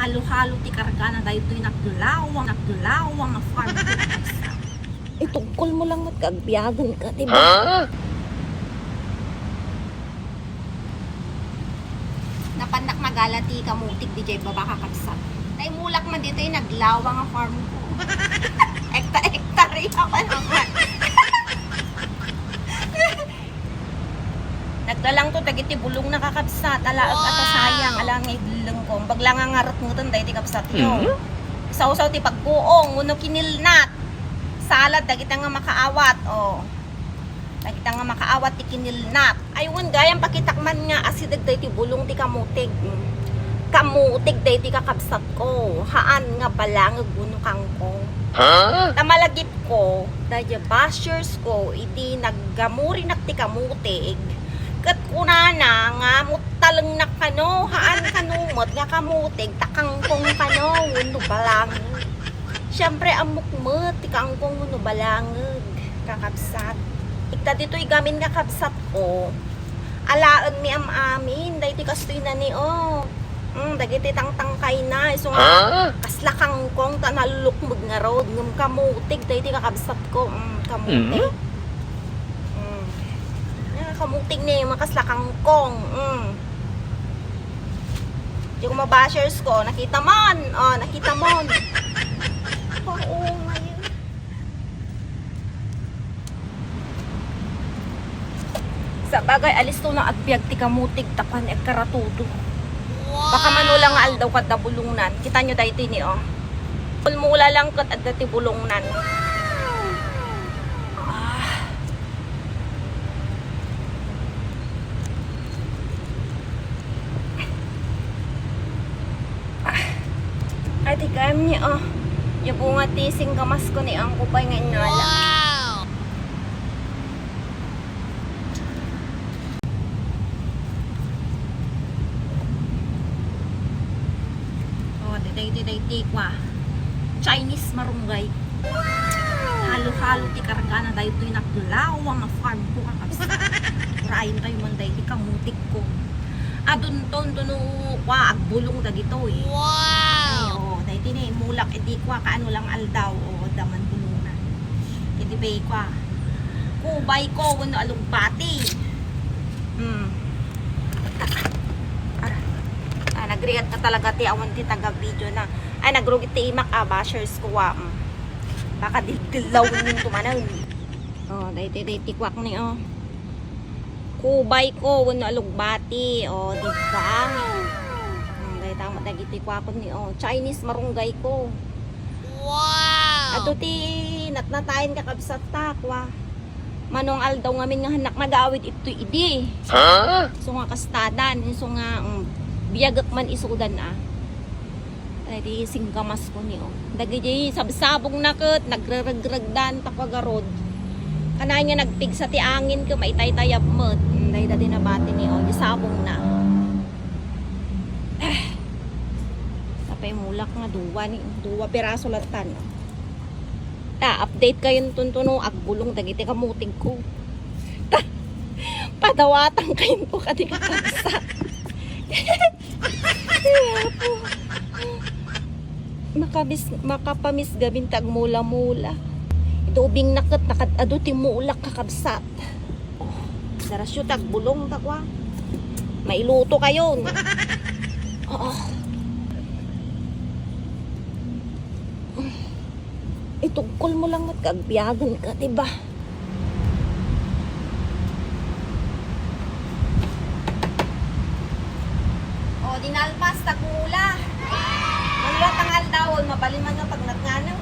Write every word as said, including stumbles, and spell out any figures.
Halo-halo ti kargana daytoy naglawang, naglawang a farm ko, kakabsat. Itugkol mo lang met ka agbiagen ka, di ba? Ha? Napannak nagala ti kamutik diay baba, kakabsat. Naimulak man ditoy naglawang a farm ko. Ekta-ektarya pa naman. Naglalangto dagiti bulongna, kakabsat. Ala, ag-, ata sayang, ala nga idellengko. Bagla nga ngaretngeten daydi kabsatyo. Mhm. Sawsaw ti pagkuong, wenno kinilnat. Salad dagita nga makaawat, oh. Dagita nga makaawat ti kinilnat. Ay, wen gayam pakitak man nga asideg daydi bulong ti kamutig. Mm. Kamutig daydi kakabsatko. Haan nga balangeg wenno kangkong. Ha? Ta malagipko, daydi bashers ko, idi naggamurinak ti kamutig, ket kunana nga muttalengnak kano, haan kano met nga kamutig, ta kangkong kano, wenno balangeg. Siyempre, ammok met ti kangkong wenno balangeg, kakabsat. Ikta ditoy gamin nga kabsatko, alaenmi am-amin, daydi kastoy na ni, oh. Mm, dagiti tangtangkayna, isu nga, ah, kasla kangkong ta nalukmeg ngarud, ngem kamutig daydi kakabsatko, mm, kamutig. Mm. Mm. Ah, kamutig ni, mga kasla kangkong, mm. Diay mabashers ko, nakita mon, oh, nakita mon. Oo, ngayon. Sabagay, alisto na agbiag ti kamutig tapno agkaratudo. Baka mano lang nga aldaw ket adda bulongnan. Kitaenyo daytoy ni, oh. Mulmula lang ket adda ti bulongnan. Ah. Ah. Ay, ti gayam ni, oh. Diay bunga ti singkamas ko ni, ang kupay nga inala. Wow! Oh, ti daydi, ti daydi, kwa. Chinese marunggay. Halo-halo ti kargana daytoy naglawang a farm ko, kakabsat. Urayen tayo man daydi kamutig ko. Adunton to no, kwa, agbulong dagitoy. Wow! Ay, oo, daydi ni, mulak, edi kwa, kaano lang aldaw, o, adda man bulongna. Edi bay, kwa, kubay ko, wenno alugbati. Hmm. Ara. Ah, nagrigat na talaga ti awan ti taga-video na. Ay, nagrugit ti imak, ah, bashers ko, ah. Hmm. Baka diddillaw ninyo tumanen. Oh, daytoy, daytoy kwak ni, oh. Kubay ko, wenno alugbati. Oh, di ba? Hmm, dayta met dagiti kwakon ni, oh. Chinese marunggay ko. Wow! Adto ti natnatayen kakabsat ta, kwa. Mano nga aldaw ngamin nga hannak nagawid itoy idi. Ha? Isu nga kastadan, isu nga, mm, biagek man isudan, ah. Ay, di singkamas ko ni, oh. Dagiti sabsabongna ket nagreregregdan ta kwa garud. Kanayon nga nagpigsa ti angin ket maitaytayab met. Mm, dayta ti nabati ni, oh, di sabongna. Ah. Apay mulak nga dua ni, dua piraso latta, no? Ta, update kayon tuntuno, agbulong dagiti kamutig ko. Ta, padawatan kayon ko kadi kakabsat. Makabis-, makapamisgabin ti agmula-mula. Iti ubingna ket nakad-adu ti mulak kakabsat. Darasyo ti agbulong ta kwa. Mailuto kayon. Oo. Itugkol mo lang met ka agbiagen ka, di ba? O, di nalpas, tagmula. Mano la tang aldawon, mabalin man nga pagnatnganen.